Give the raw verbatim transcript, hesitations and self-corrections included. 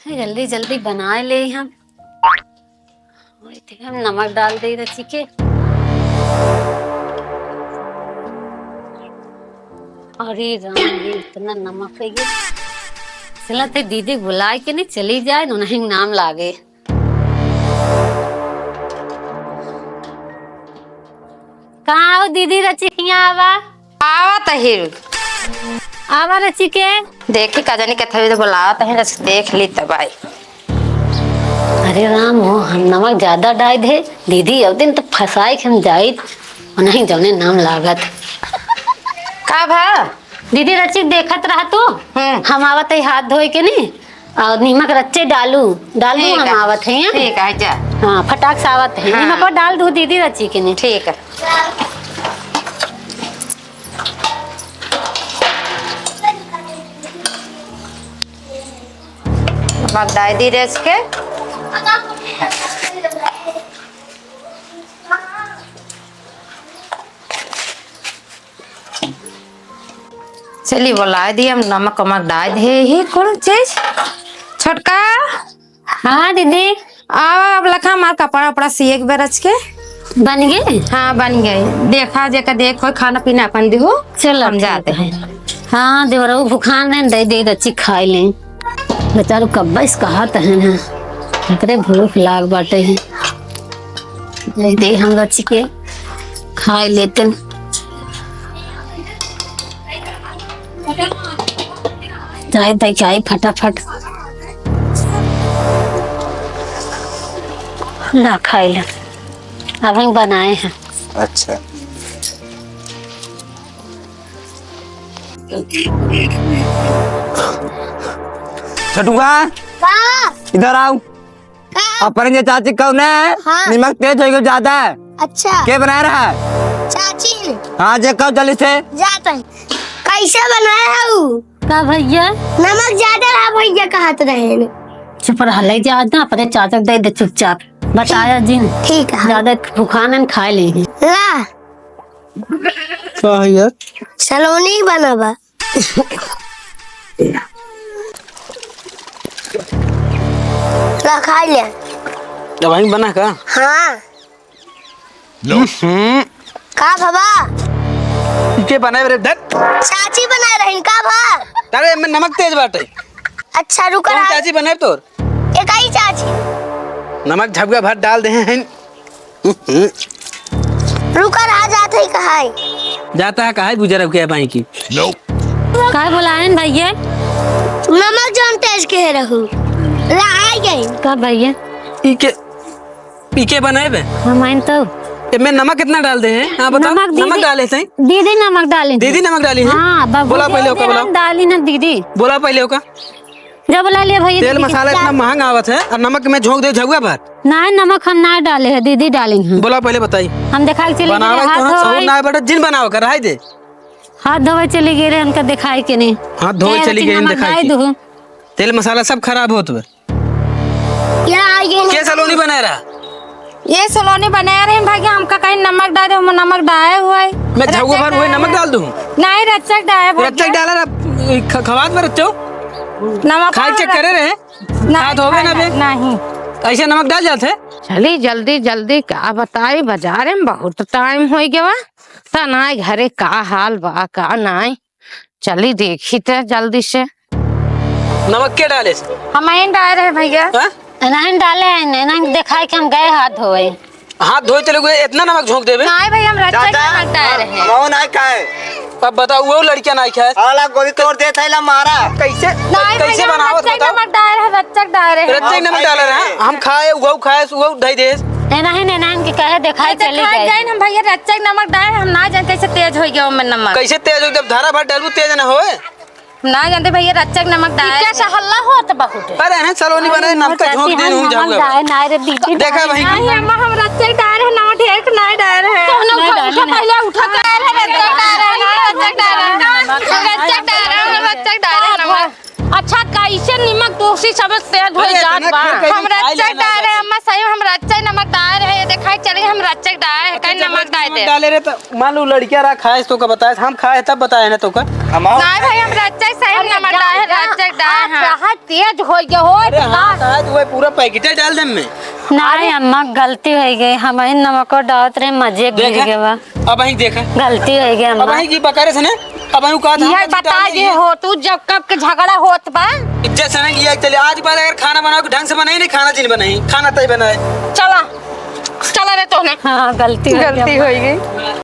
जल्दी जल्दी बनाए ले हम। वही थे, हम नमक डाल दे रची के। अरे राम, ये इतना नमक है ये। चला थे दीदी बुलाए के नहीं चली जाए, उन्हीं नाम लागे। कहाँ हो दीदी रची के यहाँ आवा? आवत ही। आवा रची के। देखी का जानी कथे तो बुलावत ही, रच देख ली तब आई। अरे राम हो, हम नमक ज्यादा डाल दे दीदी, अब दिन तो फंसाए के हम जाइत, नहीं जौने नाम लागत। का भा? दीदी रची के देखत रहा तू, हम्म। हम आवत ही हाथ धोए के नहीं, और नीमक रच्चे डालू, डालू ठीक हम है। आवत ही, हैं? ठीक है, जा। हाँ, फटाक से आवत ही। हाँ। नीमक डाल दू दीदी रची के नहीं। ठीक है। नमक डाल दी रच के। चली, बोलाए दी, हम नमक वमक डाल दे ही कुल चीज। छोटका। हाँ दीदी। आवा, अब लखा हमार कपड़ा उपड़ा सिए के बरच के। बन गए? हाँ, बन गए। देखा जेका देख हो, खाना पीना अपन दिहो। चलो, हम ठीक जाते है। हैं। हाँ, देवरऊ भुखान रहे, दे दे, अच्छी खाई लें। बेचारू कब्बा इस कहा तहन है, एकरे भूख लाग बाटे है। दे दे, हम रच के खाए लेते। जाए दे, जाए फटाफट। ला खाए ले। अब हम बनाए हैं। अच्छा। छटुआ, का? इधर आओ। का? अपने जे चाची कहो ने, हाँ। निमक तेज हो गयो ज्यादा। अच्छा। के बनाए रहा? चाची। हाँ, जे कहो जल्दी से। जात है। कैसे बनाए हऊ? का भैया? नमक ज्यादा रहा भैया, कहत रहे ने। चुप रह, ले जा ना, अपने चाचा दे दे चुपचाप। बताया जिन। ठीक है। ज्यादा भुखानन खाए ले। ला। का है यार? सलोनी बनबा। ला, खा ले। दवाई बना का? हाँ। हम्म। का भवा? इके बनाए रे, धत। चाची बनाए रहिन का भा? अरे, एमे नमक तेज बाटे। अच्छा, रुक कौन रहा। चाची बनाए तोर? एक आई चाची। नमक झबका भर डाल दे हैं। रुका रहा, जात है कहाई। जाता है कहाई, बुजरब के बाई की। काहे बोलायन भैया? नमक जौन तेज के रहू, ला आई गई। का भैया? पी के, पी के बनाए बे? हम आइन तो। एमे नमक कितना डाल दे हैं? हाँ, बताओ। नमक दीदी, नमक डाले थे? दीदी नमक डाली। दीदी नमक डाली है? हाँ, बाबू बोला पहले ओका, बोला। डाली ना दीदी। बोला पहले ओका। जब ला लिया भैया तेल दीदी के मसाला इतना महंग आवत है और नमक में झोंक दे झउआ भर। नहीं, नमक हम ना डाले है, दीदी डाली हैं। बोला पहले बताई। हम देखा के चली गई बनावे हाथ तो ना, धोए। सहूर ना बेटा, जिन बनावे कर, रहाई दे। हाथ धोवे चली गई रे, उनका दिखाई के नहीं। हाथ धोवे चली गई, नमक दिखाई डाल के। दू। तेल मसाला सब खराब होत बे। क्या ये के सलोनी बनाए रहा? ये सलोनी बनाए रहे भैया, हमका कहीं नमक डाल दे, हम नमक डाले हुए। मैं झउआ भर हुए नमक डाल दूँ? नहीं, रच्चक डाले भैया। रच्चक डाला रहा, ख-, खवात में रच्चो? नमक खाए और चेक करे रहे? नहीं, खात होवे ना बे? नहीं। ऐसे नमक डाल जाते? चली जल्दी जल्दी, का बताई, बाजारे में बहुत टाइम हो गवा, त नाई घरे का हाल बा का नाई। चली देखी ते जल्दी से। नमक के डाले से? हम ही डाले रहे भैया। हाँ? नहीं डाले हैं, नहीं, नहीं दिखाई कि हम गए हाथ धोए। हाथ धोए चले गए, इतना नमक झोंक देबे? नहीं भैया, हम रच्चा चाचा, नमक डाले रहे। हम, हम नहीं खाए। अब बताओ, वो लड़किया नहीं खाए। आला गोली तोड़ देत है, ला मारा। कैसे, नहीं कैसे भैया, हम बनावत रच्चा बताओ? नमक डाले रहे, रच्चा डाले रहे। रच्चा नमक डाले रहे, हम खाए, वो खाए, वो धई दे। नहीं, नहीं, नहीं, नहीं, इनके कहे दिखाई ये चली दिखाई गई। जाए ना भैया, रच्चा नमक डाले, हम ना जान कैसे तेज हो गया ओमे नमक। कैसे तेज हो, जब धारा भर डालू तेज ना होए। ना जानते भैया, रच्चक नमक डाले। इके से हल्ला होत बहुत है। अरे, अरे, सलोनी बनाए, नमक का झोंक दिन हूँ नमक जाऊंगा। डाले, ना रे दीदी, देखा भाई। नहीं, अम्मा, हम रच्चक डाले हैं, नमक ढेर के ना डाले हैं। तो ना नहीं उठा, डाले उठा, नहीं। पहले उठा के डाले हैं, ना रच्चक डाले हैं। हम रच्चक डाले हैं, हम रच्चक डाले हैं, नमक। अच्छा, कैसे नमक दोसी सब तेज हो अरे, जात इतना बा? खीर कैसे हम खाई रच्चा लेना डाले, चाची? अम्मा, सही में हम रच्चा नमक डाले रहे, ये देखाई चली हम रच्चा डाले हैं, अच्छा, कहीं नमक जबरदस्ती डाल नमक दे। डाले रहे तो मान लो लड़किया रहा खाए तो का बताए, हम खाए तब बताए ना तो का। हम आओ। नहीं भाई, हम रच्चा सही में अरे नमक जा, डाले हैं, जा। रच्चा डाले आप हैं। कहाँ तेज हो गए हो, अरे हाँ, इतना तो आज वही पूरा पैकेट डाल दे में। नहीं अरे। अम्मा, गलती हो गई, हम ही नमक डालत रहे, मजे गिर देखा? गए बा। अब वहीं देखा। गलती हो गई अब अम्मा। वहीं की बकरे से ने, अब वहीं कहा था, यह हम बता बता दे नहीं है। हो तू, जब कब के झगड़ा होत बा। इज्जत से नहीं किया, चले आज के बाद अगर खाना बनाओ कि ढंग से बनाई, नहीं खाना जिन बनाई, खाना तय बनाए। चला, चला रे तोहने। हाँ, गलती हो गई गलती अम्मा। हो गई।